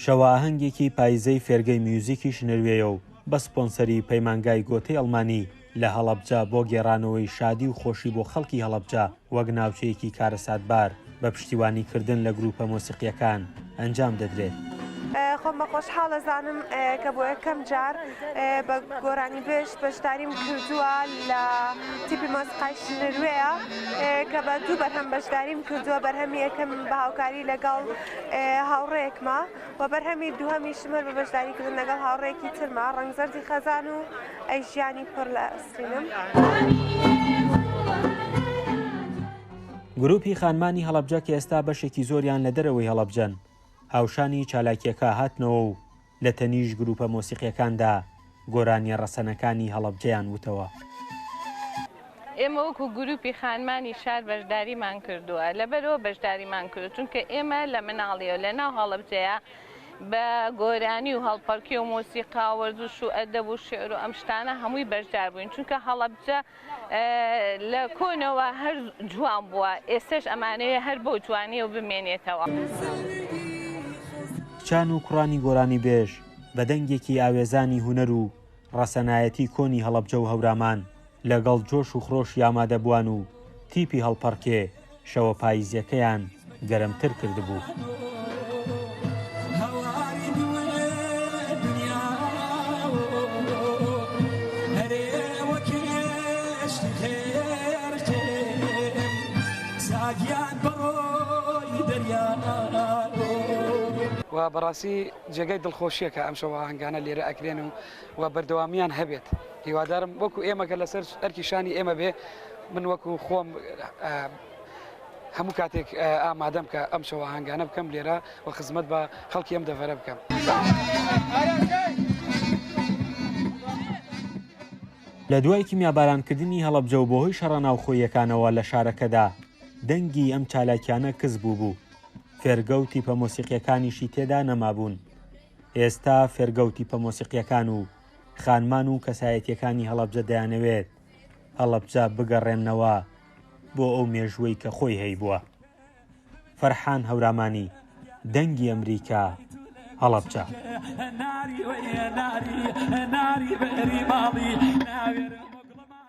شەوە ئاهەنگێکی پایزەی فێرگەی میوزیکی شنروێیە و بە سپۆنسەری پەیمانگای گۆتەی ئەڵمانی لە هەڵەبجە بۆ گێڕانەوەی شادی و خۆشی بۆ خەڵکی هەڵەبجە وەک ناوچەیەکی کارەساتبار بە پشتیوانی کردن لە گروپە مۆسیقییەکان ئەنجام دەدرێت. خۆم بە خۆشحاڵ ئەزانم کە بۆ یەکەم جار بە گۆرانیبێژ بەشداریم کردووە لە تیپی مۆسیقای شنروێیە کە بە دوو بەرهەم بەشداریم کردووە، بەرهەمی یەکەم بە هاوکاری لەگەڵ هاوڕێیەکمە و بەرهەمی دووهەمیشم هەر بە بەشداریکردن لەگەڵ هاوڕێیەکی ترمە، ڕەنگ زەردی خەزان و ئەی ژیانی پڕ لە ئەسرینم. گروپی خانمانی هەڵەبجە کە ئێستا بەشێکی زۆریان لە دەرەوەی هەڵەبجەن، هاوشانی چالاکییەکە هاتنەوە و لە تەنیشت گروپە مۆسیقییەکاندا گۆرانییە ڕەسەنەکانی هەڵەبجەیان وتەوە. ئێمە وەکو گروپی خانمانی شار بەشداریمان کردووە، لەبەرئەوە بەشداریمان کردووە چونکە ئێمە لە مناڵیەوە لە ناو هەڵەبجەیە بە گۆرانی و هەڵپەڕکێ و مۆسیقا و وەرزش و ئەدەب و شیعر و ئەم شتانە هەمووی بەشدار بووین چونکە هەڵەبجە لە کۆنەوە هەر جوان بووە ئێستەش ئەمانەوێ هەر بەو جوانیەوە بمێنێتەوە. کچان و کوڕانی گۆرانیبێژ بە دەنگێکی ئاوێزانی هونەر و ڕەسەنایەتی کۆنی هەڵەبجە و هەورامان لەگەڵ جۆش و خرۆشی ئامادەبووان و تیپی هەڵپەڕکێ شەوە پاییزیەکەیان گەرمتر کردبوو. و بەڕاستی جێگای دڵخۆشیە کە ئەم شەوە ئاهەنگانە لێرە ئەکرێن و و بەردەوامیان هەبێت هیوادارم وەکو ئێمە کە لەسەر ئەرکی شانی ئێمە بێ من وەکو خۆم هەموو کاتێک ئامادەم کە ئەم شەوە ئاهەنگانە بکەم لێرە و خزمەت بە خەڵکی ئەم دەڤەرە بکەم. لە دوای کیمیابارانکردنی هەڵەبجە و بەهۆی شەڕە ناوخۆییەکانەوە لە شارەکەدا دەنگی ئەم چالاکیانە کز بووبوو، فێرگە و تیپە مۆسیقییەکانیشی تێدا نەمابوون. ئێستا فێرگە و تیپە مۆسیقییەکان و خانمان و کەسایەتییەکانی هەڵەبجە دەیانەوێت هەڵەبجە بگەڕێننەوە بۆ ئەو مێژووەی کە خۆی هەیبووە. فەرحان هەورامانی، دەنگی ئەمریکا، هەڵەبجە.